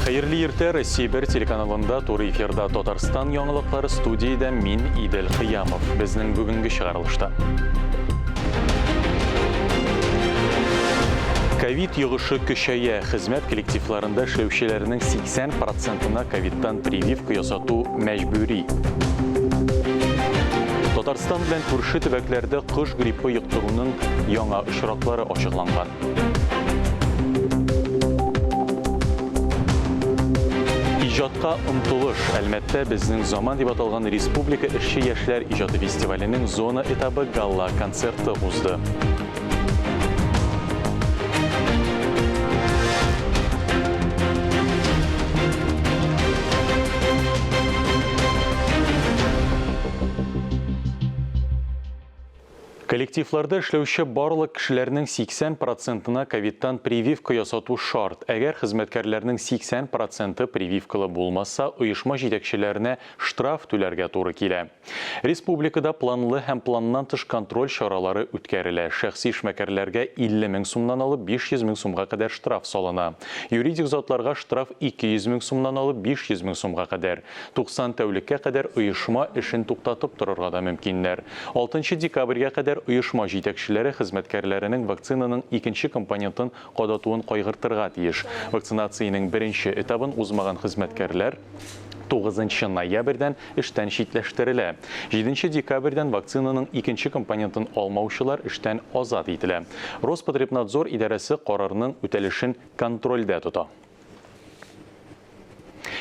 Хәерле иртә, Россия 1 телеканалында туры эфирда Татарстан яңалыклары, студиядә мин, Идел Кыямов. Безнең бүгенге чыгарылышта. Ковид йогышы көчәя. Хезмәт коллективларында эшләүчеләрнең 80 процентына ковидтан прививка ясату мәҗбүри. Татарстан белән күрше төбәкләрдә кош гриппы йоктыруның яңа очраклары ачыкланган. Иҗатка омтылыш, Әлмәттә Безнең заман дип аталган республика эшче яшьләр иҗаты фестиваленең зона этабы гала-концерты узды. Коллективларда эшләүче барлык кешеләрнең 80 процентына ковидтан прививка ясату шарт. Әгәр хезмәткәрләрнең 80 проценты прививкалы булмаса, оешма җитәкчеләренә штраф түләргә туры килә. Республикада планлы һәм планнан тыш контроль чаралары үткәрелә. Шәхси эшмәкәрләргә 50 мең сумнан алып 500 мең сумга кадәр штраф салына. Юридик затларга штраф 200 мең сумнан алып 500 мең сумга кадәр. 90 тәүлеккә кадәр оешма эшен туктатып торырга да мөмкиннәр. Алтынчы декабрьгә кадәр оешма җитәкчеләре хезмәткәрләренең вакцинаның икенче компонентын кадатуын кайгыртырга тиеш. Вакцинациянең беренче этабын узмаган хезмәткәрләр тугызынчы ноябрьдән эштән читләштерелә. Җиденче декабрьдән вакцинаның икенче компонентын алмаучылар эштән азат ителә. Роспотребнадзор идарәсе карарның үтәлешен контрольдә тота.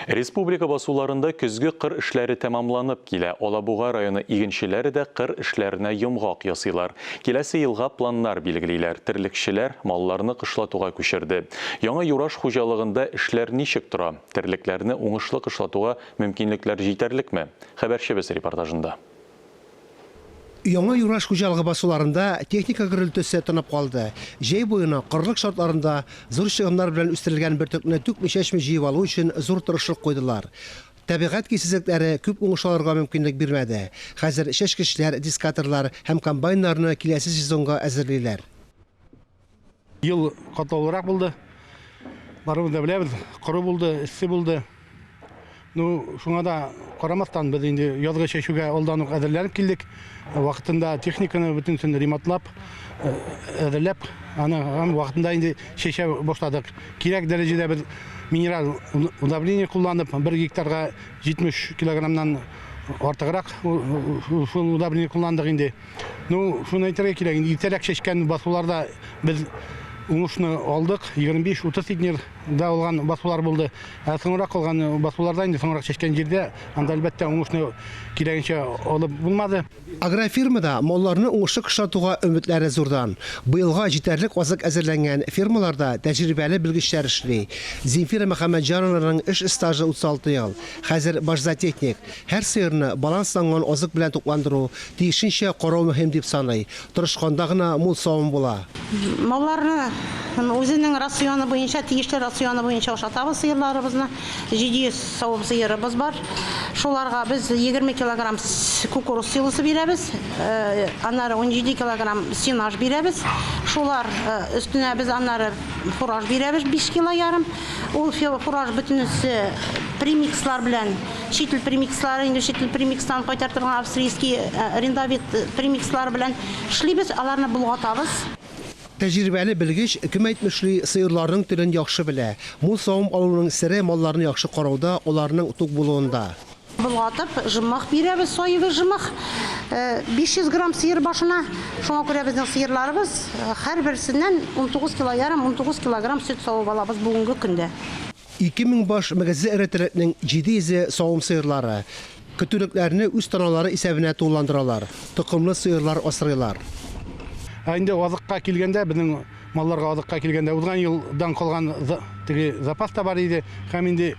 Республика басуларында көзге кыр эшләре тәмамланып килә. Алабуга районы игенчеләре дә кыр эшләренә йомгак ясыйлар. Киләсе елга планнар билгелиләр. Терлекчеләр малларны кышлатуга күчерде. Яңа Юраш хуҗалыгында эшләр ничек тора? Терлекләрне уңышлы кышлатуга мөмкинлекләр җитәрлекме? Хәбәрчебез репортажында. Яңа Юраш хуҗалыгы басуларында техника гөрелтесе тынып калды. Җәй буена корылык шартларында зур чыгымнар белән үстерелгән бөртекне түкми-чәчми җыеп алу өчен зур тырышлык куйдылар. Табигать көйсезлекләре күп уңыш алырга мөмкинлек бирмәде. Хәзер чәчкечләр, дискаторлар һәм комбайннарны киләсе сезонга әзерлиләр. Ел катлаулырак булды. Барыбыз да беләбез, коры булды, эссе булды. Ну, шуңа да карамастан без инде язгы чәчүгә алдан ук әзерләнеп килдек. Вакытында техниканы бөтенесен ремонтлап, э, әзерләп, аны һәм вакытында инде чәчә башладык. Кирәк дәрәҗәдә без минераль удобрение кулланып, бер гектарга 70 килограммнан артыграк шул удобрение кулландык инде. Ну, шуны әйтергә кирәк, инде иртәрәк чәчкән басуларда без уңышны алдык, 25-30 центнер да алган басулар булды. Ә соңрак калган басуларда инде соңрак чәчкән җирдә анда әлбәттә уңышны кирәгенчә алып булмады. Агрофирмада малларны уңышлы кышлатуга өметләре зурдан. Быелга җитәрлек азык әзерләнгән, фермаларда тәҗрибәле белгечләр эшли. Земфира Мөхәммәтҗанованың эш стажы 36 ел. Хәзер баш зоотехник. Һәр сыерны балансланган азык белән тукландыру, тиешенчә карау мөһим дип саный. Тырышканда гына мул савым була. Малларны үзенең рационы буенча, тиешле рационы буенча ашатабыз сыерларыбызны. 700 савым сыерыбыз бар. Шуларга без 20 килограмм кукуруз силосы бирәбез. Аннары 17 килограмм сенаж бирәбез. Шулар өстенә без аннары фураж бирәбез 5 кило ярым. Ул фураж бөтенесе премикслар белән, чит ил премикслары, инде чит ил премикстан кайтартылган австрийский рендавит премикслары белән эшлибез, аларны болгатабыз. Тәҗрибәле белгеч, кем әйтмешли, сыерларның телен яхшы белә. Мул савым алуның сере малларны яхшы карауда, аларның тук булуында. Болгатып, жмых бирәбез, соевый жмых, 500 грамм сыер башына. Шуңа күрә безнең сыерларыбыз һәрберсеннән унтугыз кило ярым, унтугыз килограмм сөт савып алабыз бүгенге көндә. 2000 баш мөгезле эре терлекнең 700-е савым сыерлары. Көтүлекләрне үз таналары исәбенә тулыландыралар, токымлы сыерлар асрыйлар. Ә инде азыкка килгәндә, безнең малларга азыкка килгәндә, узган елдан калган теге запас та бар иде һәм инде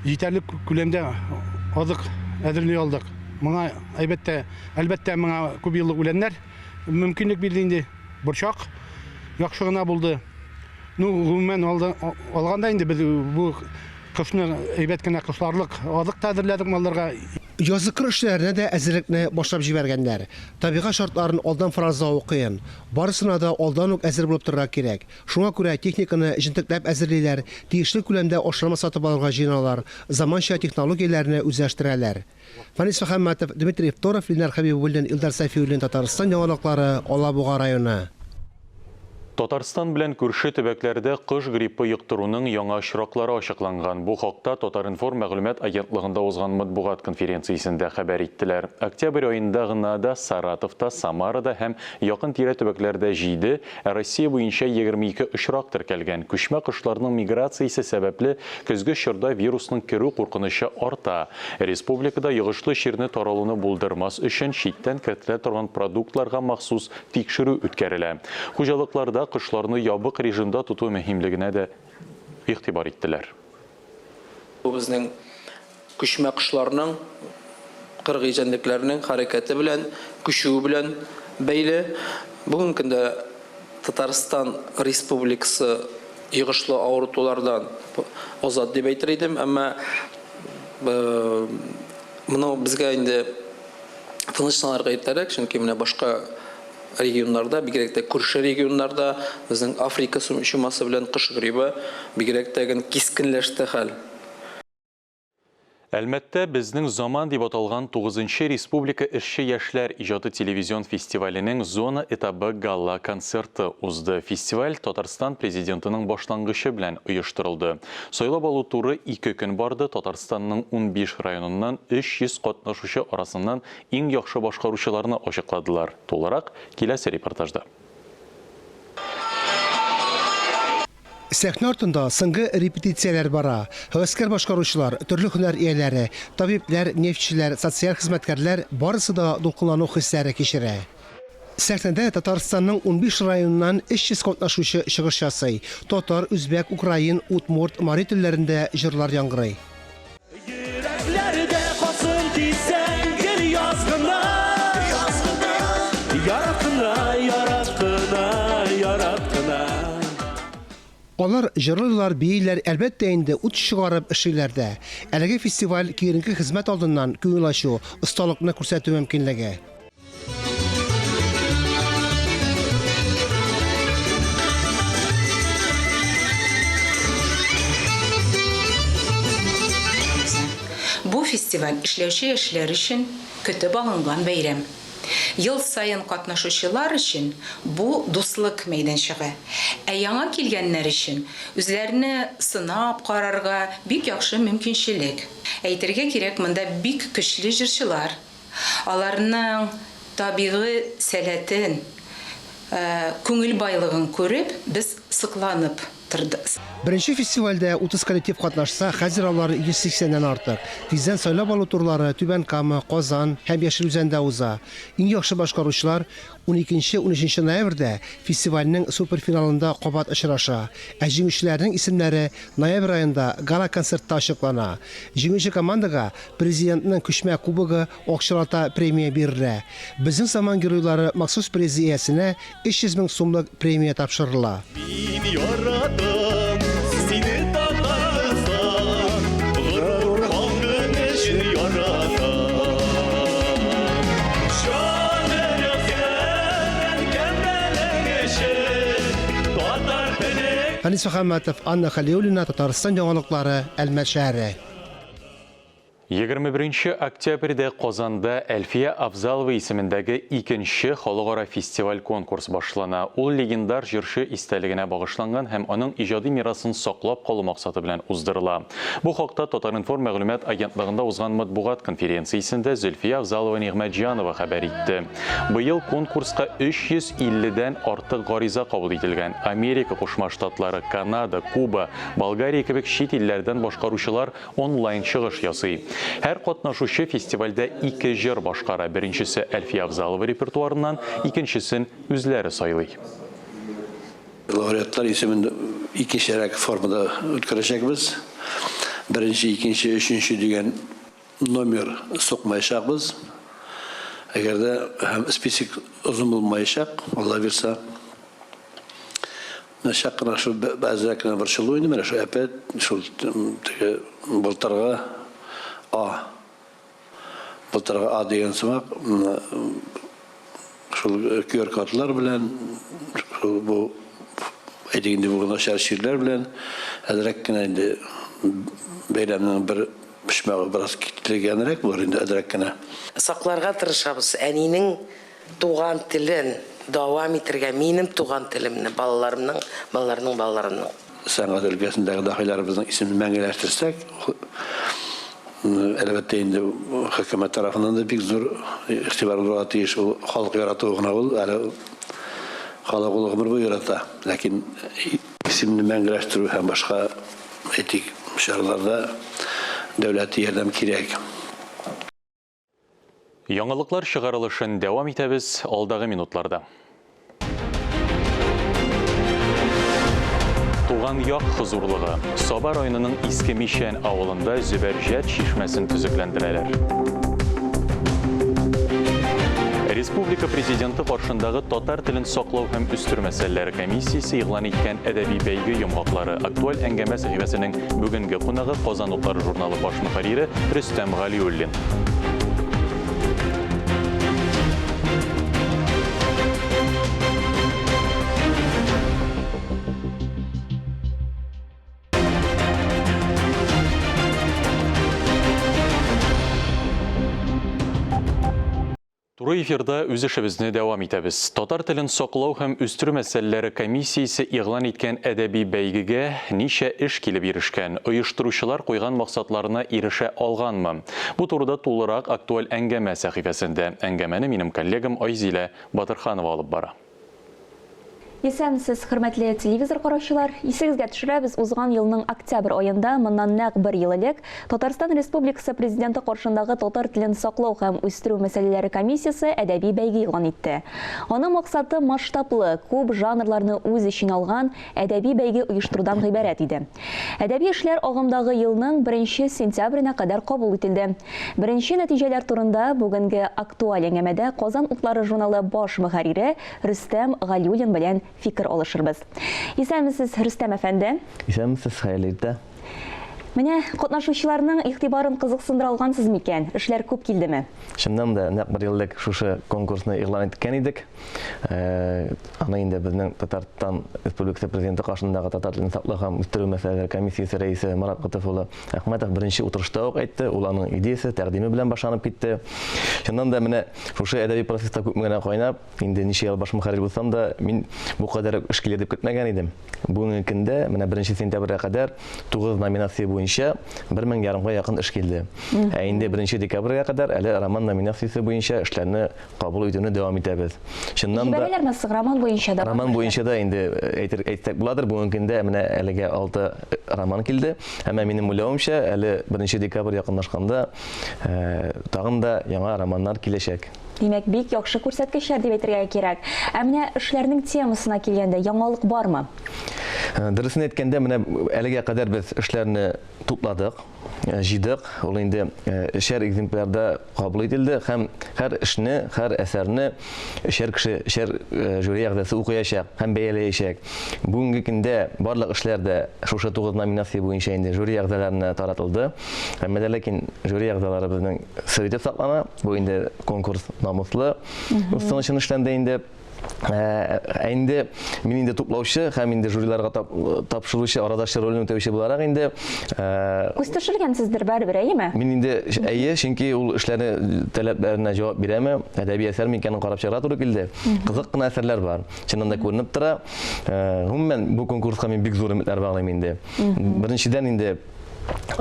җитәрлек күләмдә азык әзерли алдык. Моңа, әлбәттә, әлбәттә, моңа күп еллык үләннәр мөмкинлек бирде инде. Борчак яхшы гына булды. Ну, гомумән алганда инде без бу кышны әйбәт кенә кышларлык азык та әзерләдек малларга. Язгы кыр эшләренә дә әзерлекне башлап җибәргәннәр. Табигать шартларын алдан фаразлавы кыен. Барысына да алдан ук әзер булып торырга кирәк. Шуңа күрә техниканы җентекләп әзерлиләр, тиешле күләмдә ашлама сатып алырга җыеналар, заманча технологияләрне үзләштерәләр. Фәнис Мөхәммәтов, Дмитрий Второв, Ленар Хәбибуллин, Илдар Сәфиуллин, Татарстан яңалыклары, Алабуга районы. Татарстан белән күрше төбәкләрдә кош гриппы йоктыруның яңа очраклары ачыкланган. Бу хакта Татар-информ мәгълүмат агентлыгында узган матбугат конференциясендә хәбәр иттеләр. Октябрь аенда гына да Саратовта, Самарада һәм якын-тирә төбәкләрдә җиде, ә Россия буенча 22 очрак теркәлгән. Күчмә кошларның миграциясе сәбәпле, көзге чорда вирусның керү куркынычы арта. Республикада йогышлы чирне таралуны булдырмас өчен читтән кертелә торган продуктларга махсус Тикшерү үткәрелә. Хуҗалыкларда кошларны ябык режимда тоту мөһимлегенә дә игътибар иттеләр. Бу безнең күчмә кошларның, кыргый җәнлекләрнең хәрәкәте белән, күчүе белән бәйле. Бүгенге көндә Татарстан Республикасы йогышлы авыртулардан азат дип әйтер идем, әмма моны безгә инде тынычланырга иртәрәк, чөнки менә башка регионнарда, бигрәк тә күрше регионнарда, безнең Африка чумасы белән кош грибы бигрәк тә кискенләште хәл. Әлмәттә Безнең заман дип аталган тугызынчы республика эшче яшьләр иҗаты телевизион фестиваленең зона этабы гала-концерты узды. Фестиваль Татарстан Президентының башлангычы белән оештырылды. Сайлап алу туры ике көн барды, Татарстанның 15 районыннан 300 катнашучы арасыннан иң яхшы башкаручыларны ачыкладылар. Тулырак, киләсе репортажда. Сәхнә артында соңгы репетицияләр бара. Һәвәскәр башкаручылар, төрле һөнәр ияләре, табибләр, нефтьчеләр, социаль хезмәткәрләр барысы да дулкынлану хисләре кичерә. Сәхнәдә Татарстанның 15 районыннан 300 катнашучы чыгыш ясый. Татар, үзбәк, украин, удмурт, мари телләрендә җырлар яңгырый. Йөрәкләрдә калсын дисәң, гел яз гына. Ярат кына, ярат кына, ярат кына. Алар җырлыйлар, бииләр, әлбәттә инде, ут чыгарып эшлиләр дә. Әлеге фестиваль киеренке хезмәт алдыннан күңел ачу, осталыкны күрсәтү мөмкинлеге. Бу фестиваль эшләүче яшьләр өчен көтеп алынган бәйрәм. Ел саен катнашучылар өчен бу дуслык мәйданчыгы, ә яңа килгәннәр өчен үзләрне сынап карарга бик яхшы мөмкинчелек. Әйтергә кирәк, монда бик көчле җырчылар. Аларның табигый сәләтен, күңел байлыгын күреп, без сокланып тордык. Беренче фестивальдә 30 коллектив катнашса, хәзер алар 180 нән артык. Тиздән сайлап алу турлары Түбән Кама, Казан һәм Яшел Үзәндә уза. Иң яхшы башкаручылар уникенче-унөченче ноябрьдә фестивальнең суперфиналында кабат очраша. Ә җиңүчеләрнең исемнәре ноябрь аенда гала-концертта ачыклана. Җиңүче командага Президентның күчмә кубогы акчалата премия бирелә. Безнең заман геройлары махсус призы иясенә 300 мең сумлык премия тапшырыла. Мин яратам сине, Татарстан, горур халкың өчен яратам. Җаным сән, әнкәм телең өчен, татар телең. Фәнис Мөхәммәтов, Анна Хәлиуллина, Татарстан яңалыклары, Әлмәт шәһәре. 21 октябрьдә Казанда Әлфия Авзалова исемендәге икенче халыкара фестиваль-конкурс башлана. Ул легендар җырчы истәлегенә багышланган һәм аның иҗади мирасын саклап калу максаты белән уздырыла. Бу хакта Татар-информ мәгълүмат агентлыгында узган матбугат конференциясендә Зөлфия Авзалова-Нигъмәтҗанова хәбәр итте. Быел конкурска 350 дән артык гариза кабул ителгән. Америка Кушма Штатлары, Канада, Куба, Болгария кебек чит илләрдән башкаручылар онлайн чыгыш ясый. Һәр катнашучы фестивальдә ике җыр башкара, беренчесе Әлфия Авзалова репертуарыннан, икенчесен үзләре сайлый. Лауреатлар исемен икенчерәк формада үткәрәчәкбез. Беренче, икенче, өченче дигән номер сукмаячакбыз. Әгәр дә һәм список озын булмаячак, Алла бирса. Менә чак кына шул әзрәк кенә борчылу инде, менә шул әпәт, шул теге былтыргы А. Былтыргы А дигән сымак шул QR кодлар белән, шул бу әйтик инде бу начар чирләр белән әзрәк кенә инде бәйрәмнең бер почмагы бераз кителгәнрәк булыр инде әзрәк кенә. Сакларга тырышабыз әнинең туган телен дәвам итергә, минем туган телемне, балаларымның, балаларның балаларының. Сәнгать өлкәсендәге даһиларыбызның исемен мәңгеләштерсәк, әлбәттә инде, хөкүмәт тарафыннан да бик зур игътибар булырга тиеш. Ул халык яратуы гына ул, әле халык ул гомер буе ярата. Ләкин исемне мәңгеләштерү һәм башка, әйтик, чараларда дәүләти ярдәм кирәк. Яңалыклар чыгарылышын дәвам итәбез алдагы минутларда. Туган як хозурлыгы. Саба районының Иске Мичән авылында Зөбәрҗәт чишмәсен төзекләндерәләр. Республика Президенты каршындагы татар телен саклау һәм үстерү мәсьәләләре комиссиясе игълан иткән әдәби бәйге йомгаклары. Актуаль әңгәмә сәхифәсенең Бүгенге кунагы Казан утлары журналы баш мөхәррире Рөстәм Галиуллин. Туры эфирда үз эшебезне дәвам итәбез. Татар телен саклау һәм үстерү мәсьәләләре комиссиясе игълан иткән әдәби бәйгегә ничә эш килеп ирешкән, оештыручылар куйган максатларына ирешә алганмы? Бу турыда тулырак Актуаль әңгәмә сәхифәсендә. Әңгәмәне минем коллегам Айзилә Батырханова алып бара. Исәнмесез, хөрмәтле телевизор караучылар! Исегезгә төшерәбез, узган елның октябрь аенда, моннан нәкъ бер ел элек, Татарстан Республикасы Президенты каршындагы татар телен саклау һәм үстерү мәсьәләләре комиссиясе әдәби бәйге игълан итте. Аның максаты масштаблы, күп жанрларны үз эченә алган әдәби бәйге оештырудан гыйбарәт иде. Әдәби эшләр агымдагы елның беренче сентябренә кадәр кабул ителде. Беренче нәтиҗәләр турында бүгенге актуаль әңгәмәдә Казан утлары журналы баш мөхәррире Рөстәм Галиуллин белән фикер алышырбыз. Исәнмесез, Рөстәм әфәнде! Исәнмесез, хәерле иртә! Менә катнашучыларның игътибарын кызыксындыра алгансыз микән? Эшләр күп килдеме? Чыннан да, нәкъ бер ел элек шушы конкурсны игълан иткән идек. Аны инде безнең Татарстан Республикасы Президенты каршындагы татар телен саклау һәм үстерү мәсьәләләре комиссиясе рәисе Марат Готыф улы Әхмәтов беренче утырышта ук әйтте. Ул аның идеясе, тәкъдиме белән башланып китте. Чыннан да, менә шушы әдәби процесста күпме генә кайнап, Инде ничә ел баш мөхәррир булсам да, мин бу кадәр үк эш килер дип көтмәгән идем. Бүгенге көндә, менә беренче сентябрьгә кадәр 9 номинация буенча бер мең ярымга якын эш килде. Ә инде беренче декабрьгә кадәр әле роман номинациясе буенча эшләрне кабул итүне дәвам итәбез. Чыннан да Җибәрәләрме соң роман буенча да? Роман буенча да инде әйтер, әйтсәк буладыр, бүгенге көндә менә әлегә 6 роман килде. Әмма минем уйлавымча, әле беренче декабрь якынлашканда тагын да яңа романнар киләчәк. Димәк, бик яхшы күрсәткечләр дип әйтергә кирәк. Ә менә эшләрнең темасына килгәндә, яңалык бармы? Дөресен әйткәндә, менә әлегә кадәр без эшләрне тупладык, җыйдык. Ул инде өчәр экземплярда кабул ителде һәм һәр эшне, һәр әсәрне өчәр кеше, өчәр жюри әгъзасы укыячак һәм бәяләячәк. Бүгенге көндә барлык эшләр дә шушы 9 номинация буенча инде жюри әгъзаларына таратылды. Әмма дә ләкин жюри әгъзалары безнең сер итеп саклана. Бу инде конкурс намуслы узсын өчен эшләнде инде. Ә, ә инде мин инде туплаучы һәм инде жюриларга тапшыручы, арадашчы ролен үтәүче буларак инде Күз төшергәнсездер барыбер, әйеме? Мин инде әйе, чөнки ул эшләрне таләпләренә җавап бирәме, әдәби әсәрме икәнен карап чыгарга туры килде. Кызык кына әсәрләр бар. Чыннан да күренеп тора. Гомумән, бу конкурска мин бик зур өметләр баглыйм инде. Беренчедән инде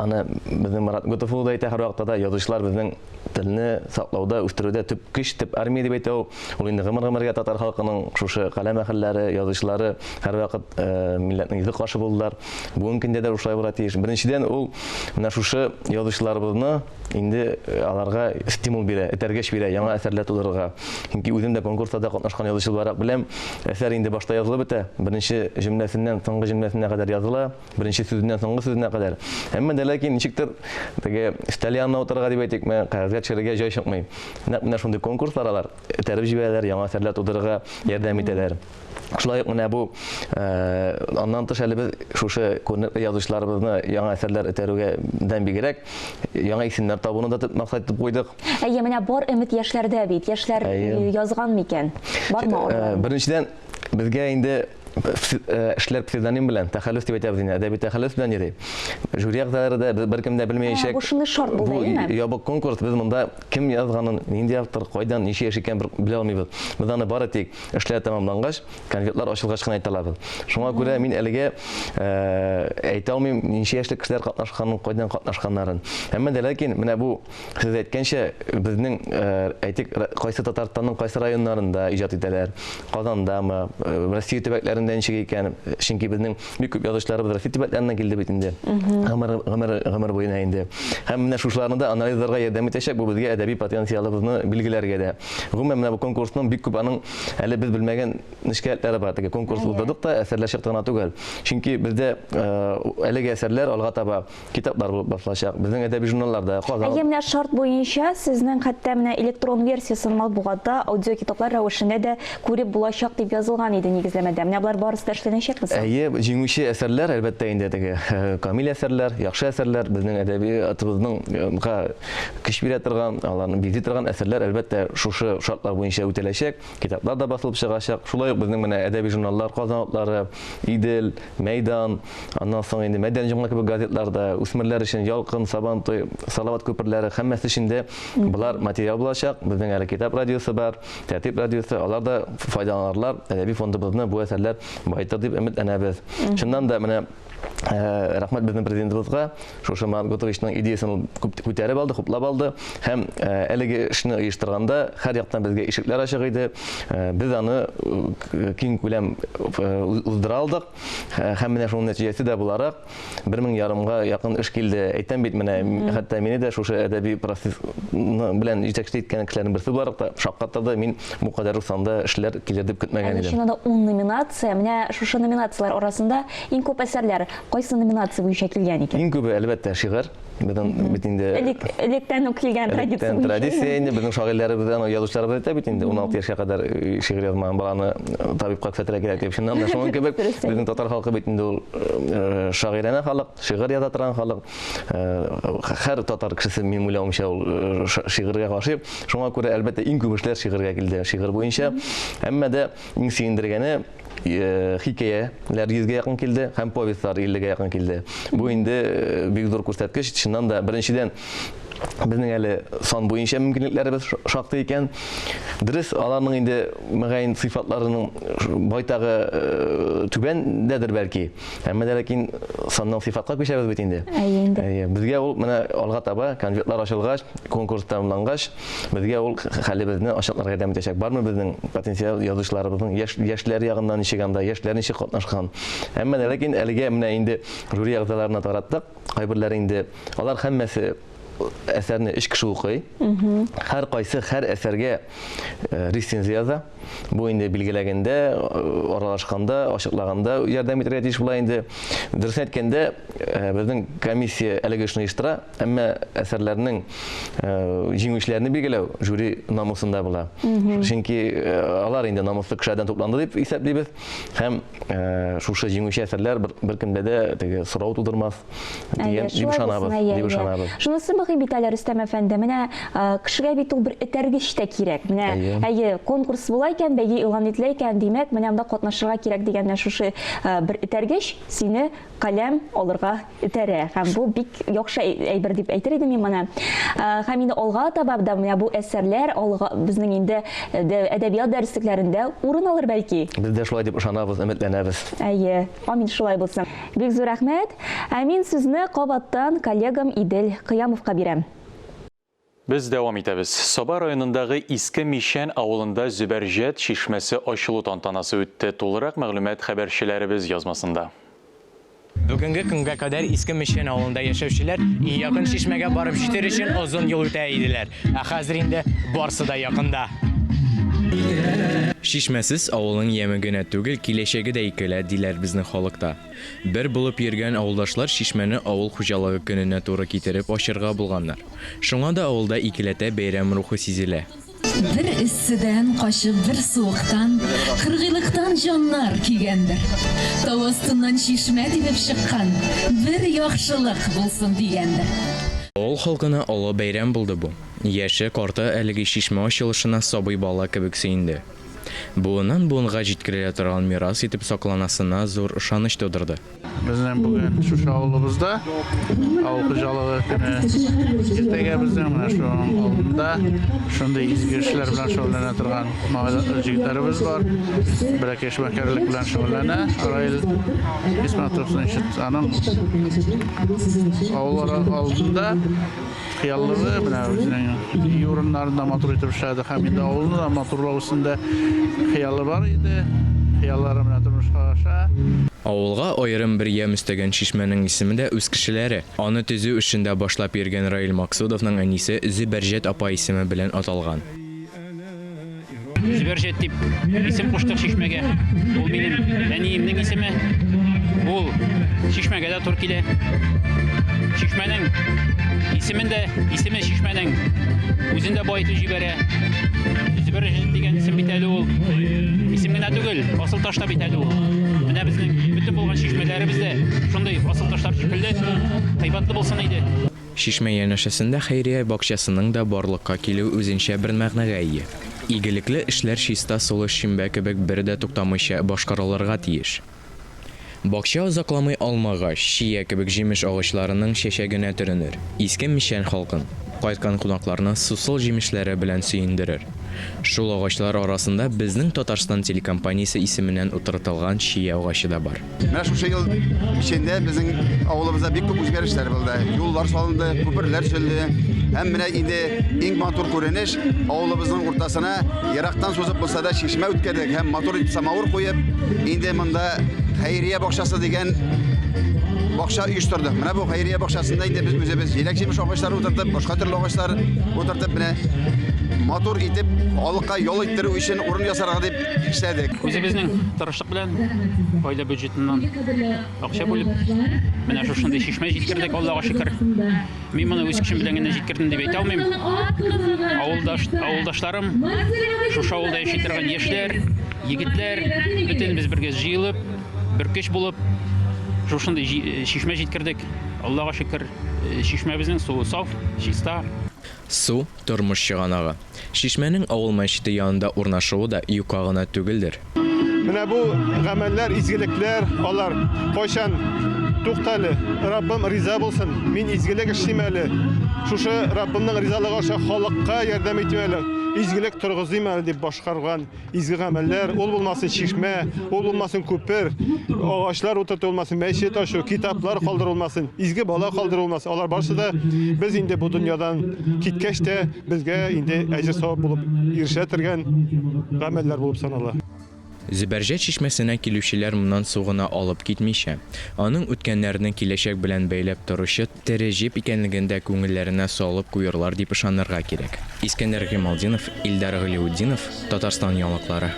Аны безнең Марат Готов улы да әйтә һәрвакытта да, язучылар безнең телне саклауда, үстерүдә төп көч, төп армия дип әйтә ул. Ул инде гомер-гомергә татар халкының шушы каләм әһелләре, язучылары һәрвакыт э, милләтнең йөзе каршы булдылар. Бүгенге көндә дә шулай булырга тиеш. Беренчедән, ул менә шушы язучыларыбызны инде э, аларга стимул бирә, этәргеч бирә яңа әсәрләр тудырырга. Чөнки үзем дә конкурсларда катнашкан язучы буларак беләм, әсәр инде башта язылып бетә, беренче җөмләсеннән соңгы җөмләсенә кадәр языла, Беренче сүзеннән соңгы сүзенә кадәр. Әмма дә ләкин ничектер теге өстәл янына утырырга дип әйтикме, кәгазьгә төшерергә җай чыкмый. Нәкъ менә шундый конкурслар алар этәреп җибәрәләр, яңа әсәрләр тудырырга ярдәм итәләр. Шулай ук менә бу аннан тыш әле без шушы күренекле язучыларыбызны яңа әсәрләр этәрүгә дән бигрәк яңа исемнәр табуны да төп максат итеп куйдык. Әйе, менә бар өмет яшьләрдә бит. Яшьләр язган микән? Бармы алар? Беренчедән, безгә инде эшләр псевдоним белән, тәхәллүс дип әйтәбез инде, әдәби тәхәллүс белән йөри. Жюри әгъзалары да беркем дә белмәячәк. Бу шундый шарт булды, әйеме? Бу ябык конкурс, без монда кем язганын, нинди автор, кайдан, ничә яшь икән белә алмыйбыз. Без аны бары тик эшләр тәмамлангач, конвертлар ачылгач кына әйтә алабыз. Шуңа күрә мин әлегә әйтә алмыйм, ничә яшьлек кешеләр катнашканын, кайдан катнашканнарын. Әмма дә ләкин менә бу Сез әйткәнчә, безнең, әйтик, кайсы Татарстанның кайсы районнарында иҗат итәләр, Казандамы, Россия төбәкләрендә ничек икән, чөнки безнең бик күп язучыларыбыз Россия төбәкләреннән килде бит инде, гомер, гомер, гомер буена инде. Һәм менә шушыларны да анализларга ярдәм итәчәк, бу безгә әдәби потенциалыбызны билгеләргә дә. Гомумән, менә бу конкурсның бик күп аның әле без белмәгән нечкәлекләре бар. Теге конкурс уздырдык та, әсәрләр чыкты гына түгел. Чөнки бездә әлеге әсәрләр алга таба Китаплар булып басылачак. Безнең әдәби журналларда, Казан. Әйе, менә шарт буенча сезнең хәтта менә электрон версиясен матбугатта аудиокитаплар рәвешендә дә күреп булачак дип язылган иде нигезләмәдә. Менә болар барысы да эшләнәчәкме соң? Әйе, җиңүче әсәрләр, әлбәттә инде, теге камил әсәрләр, яхшы әсәрләр, безнең әдәбиятыбызның га көч бирә торган, аларны бизи торган әсәрләр, әлбәттә, шушы шартлар буенча үтәләчәк, китаплар да басылып чыгачак. Шулай ук безнең менә әдәби журналлар, Казан утлары, Идел, Мәйдан, аннан соң инде Мәйдан җомга кебек газетларда, үсмерләр өчен Ялкын, Сабантуй, Салават күперләре, һәммәсе өчен дә болар материал булачак. Безнең әле Китап радиосы бар, Тәртип радиосы, алар да файдаланырлар, әдәби фондыбызны бу әсәрләр баетыр дип өметләнәбез. Чыннан да, менә рәхмәт безнең президентыбызга, шушы Марат Готовичның идеясен ул күп күтәреп алды, хуплап алды һәм әлеге эшне оештырганда һәр яктан безгә ишекләр ачык иде. Без аны киң күләм уздыра алдык. Һәм менә шуның нәтиҗәсе дә буларак, бер мең ярымга якын эш килде. Әйтәм бит, менә хәтта мине дә шушы әдәби процессны белән җитәкчелек иткән кешеләрнең берсе буларак та шаккатырды. Мин бу кадәр үк санда эшләр килер дип көтмәгән идем. Чыннан да ун номинация. Менә шушы номинацияләр арасында иң күп әсәрләр кайсы номинация буенча килгән икән? Иң күбе, әлбәттә, шигырь. Безнең бит инде Элек, электән үк килгән традиция Электән традиция инде безнең шагыйрьләребез, аны язучыларыбыз әйтә бит инде, 16 яшькә кадәр э, шигырь язмаган баланы э, табибка күрсәтергә кирәк дип. Чыннан да шуның кебек безнең татар халкы бит инде ул э, шагыйрәнә халык, шигырь яза торган халык. Һәр татар кешесе, минем уйлавымча, ул шигырьгә гашыйк. Шуңа күрә, әлбәттә, иң күп эшләр шигырьгә килде, шигырь буенча. Әмма дә иң сөендергәне хикәяләр йөзгә якын килде һәм повестьлар иллегә якын килде. Бу инде бик зур күрсәткеч. Чыннан да, беренчедән, безнең әле сан буенча мөмкинлекләребез шактый икән. Дөрес, аларның инде мөгаен сыйфатларының байтагы түбәндәдер бәлки. Әмма дә ләкин саннан сыйфатка күчәбез бит инде. Әйе инде. Әйе, безгә ул менә алга таба конвертлар ачылгач, конкурс тәмамлангач, безгә ул хәлебезне ачыкларга ярдәм итәчәк. Бармы безнең потенциал язучыларыбызның яшь, яшьләр ягыннан ничек анда, яшьләр ничек катнашкан. Әмма дә ләкин әлегә менә инде жюри әгъзаларына тараттык. Кайберләре инде алар һәммәсе әсәрне өч кеше укый. Һәр кайсы һәр әсәргә э, рецензия яза. Бу инде билгеләгәндә, э, аралашканда, ачыклаганда ярдәм итәргә тиеш була инде. Дөресен әйткәндә, э, безнең комиссия әлеге эшне оештыра, әмма әсәрләрнең җиңүчеләрне билгеләү жюри намусында була. Чөнки алар инде намуслы кешеләрдән тупланды дип исәплибез һәм шушы җиңүче әсәрләр беркемдә дә теге сорау тудырмас. дигән дип ышанабыз, дип ышанабыз. Шунысы мөһим бит әле, Рөстәм әфәнде. Менә кешегә бит ул бер этәргеч тә кирәк. Менә әйе, конкурс була икән, бәйге игълан ителә икән, димәк, менә монда катнашырга кирәк дигән менә шушы бер этәргеч сине каләм алырга этәрә. Һәм бу бик яхшы әйбер дип әйтер идем мин моны. Һәм инде алга таба да менә бу әсәрләр алга безнең инде әдәбият дәреслекләрендә урын алыр бәлки. Без дә шулай дип ышанабыз, өметләнәбез. Әйе, амин шулай булсын. Бик зур рәхмәт. Ә мин сүзне кабаттан коллегам Идел Кыямовка бирәм. Без дәвам итәбез. Саба районындагы Иске Мичән авылында Зөбәрҗәт чишмәсе ачылу тантанасы үтте. Тулырак мәгълүмат хәбәрчеләребез язмасында. Бүгенге көнгә кадәр Иске Мичән авылында яшәүчеләр иң якын чишмәгә барып җитәр өчен озын юл үтә иделәр. Ә хәзер инде барсы да якында. Чишмәсез авылның яме генә түгел, киләчәге дә икелә, диләр безнең халыкта. Бер булып йөргән авылдашлар чишмәне авыл хуҗалыгы көненә туры китереп ачырга булганнар. Шуңа да авылда икеләтә бәйрәм рухы сизелә. Бер эсседән качып, бер суыктан, кыргыйлыктан җаннар көйгәндер. Тау астыннан чишмә тибеп чыккан, бер яхшылык булсын дигәндер. Авыл халкына олы бәйрәм булды бу. Яше, карты әлеге чишмә ачылышына сабый бала кебек сөенде. Буыннан буынга җиткерелә торган мирас итеп сакланасына зур ышаныч тудырды. Безнең бүген шушы авылыбызда авыл хуҗалыгы көне иртәгә безнең менә шуның алдында шундый изге эшләр белән шөгыльләнә торган җегетләребез бар. Бәләкәй эшмәкәрлек белән шөгыльләнә Раил Исмәтов, значит, аның авыл алдында Хыяллыгы менә үзенең өй урыннарын да матур итеп эшләде һәм инде авылны да матурлау өстендә хыялы бар иде. Хыяллары менә тормышка аша. Авылга аерым бер ямь өстәгән чишмәнең исеме дә үз кешеләре, аны төзү эшен дә башлап йөргән Раил Максудовның әнисе Зөбәрҗәт апа исеме белән аталган. Зөбәрҗәт дип исем куштык чишмәгә. Ул минем әниемнең исеме. Ул чишмәгә дә туры килә. Чишмәнең исемен дә, исеме чишмәнең үзен дә баетып җибәрә. Зөбәрҗәт дигән исем бит әле ул. Исем генә түгел, асыл таш та бит әле ул. Менә безнең бөтен булган чишмәләребез дә шундый асыл ташлар шикелле кыйбатлы булсын иде. Чишмә янәшәсендә хәйрия бакчасының да барлыкка килүе үзенчә бер мәгънәгә ия. Игелекле эшләр чиста сулы шимбә кебек бер дә туктамыйча башкарылырга тиеш. Бакча озакламый алмагач, чия кебек җимеш агачларының чәчәгенә төренер, Иске Мичән халкын, кайткан кунакларны сусыл җимешләре белән сөендерер. Шул агачлар арасында безнең Татарстан телекомпаниясе исеменнән утыртылган чия агачы да бар. Менә шушы ел эчендә безнең авылыбызда бик күп үзгәрешләр булды. Юллар салынды, күперләр төзелде. Һәм менә инде иң матур күренеш, авылыбызның уртасына ерактан сузып булса да чишмә үткәрдек һәм матур итеп самавыр куеп, инде монда хәйрия бакчасы дигән бакча оештырдык. Менә бу хәйрия бакчасында инде без үзебез җиләк-җимеш агачлары утыртып, башка төрле агачлар утыртып, менә матур итеп халыкка ял иттерү өчен урын ясарга дип эшләдек. Үзебезнең тырышлык белән гаилә бюджетыннан акча бүлеп, менә шушындый чишмә җиткердек, Аллага шөкер. Мин моны үз көчем белән генә җиткердем дип әйтә алмыйм. Авылдаш, авылдашларым, шушы авылда яши торган яшьләр, егетләр, бөтенебез бергә җыелып, бер көч булып, шушындый чишмә җиткердек. Аллага шөкер, чишмәбезнең суы саф, чиста. Су, тормыш чыганагы. Чишмәнең авыл мәчете янында урнашуы да юкка гына түгелдер. Менә бу гамәлләр, изгелекләр, алар кайчан Туктале, Раббым риза булсын, мин изгелек эшлим әле, шушы Раббымның ризалыгы аша халыкка ярдәм итим әле, изгелек торгызыйм әле дип башкарган изге гамәлләр, ул булмасын чишмә, ул булмасын күпер, агачлар утырту булмасын, мәчет ачу, китаплар калдыру булмасын, изге бала калдыру булмасын, алар барысы да без инде бу дөньядан киткәч тә безгә инде әҗер-савап булып ирешә торган гамәлләр булып санала. Зөбәрҗәт чишмәсенә килүчеләр моннан су гына алып китмичә, аның үткәннәрне киләчәк белән бәйләп торучы тере җеп икәнлеген дә күңелләренә салып куерлар дип ышанырга кирәк. Искәндәр Гыймалтдинов, Илдар Галиутдинов, Татарстан яңалыклары.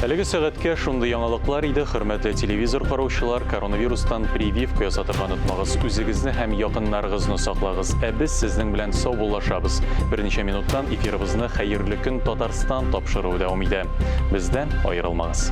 Әлеге сәгатькә шундый яңалыклар иде, хөрмәтле телевизор караучылар, коронавирустан прививка ясатырга онытмагыз, үзегезне һәм якыннарыгызны саклагыз. Ә без сезнең белән саубуллашабыз. Берничә минуттан эфирыбызны Хәерле көн, Татарстан тапшыруы дәвам итә. Бездән аерылмагыз.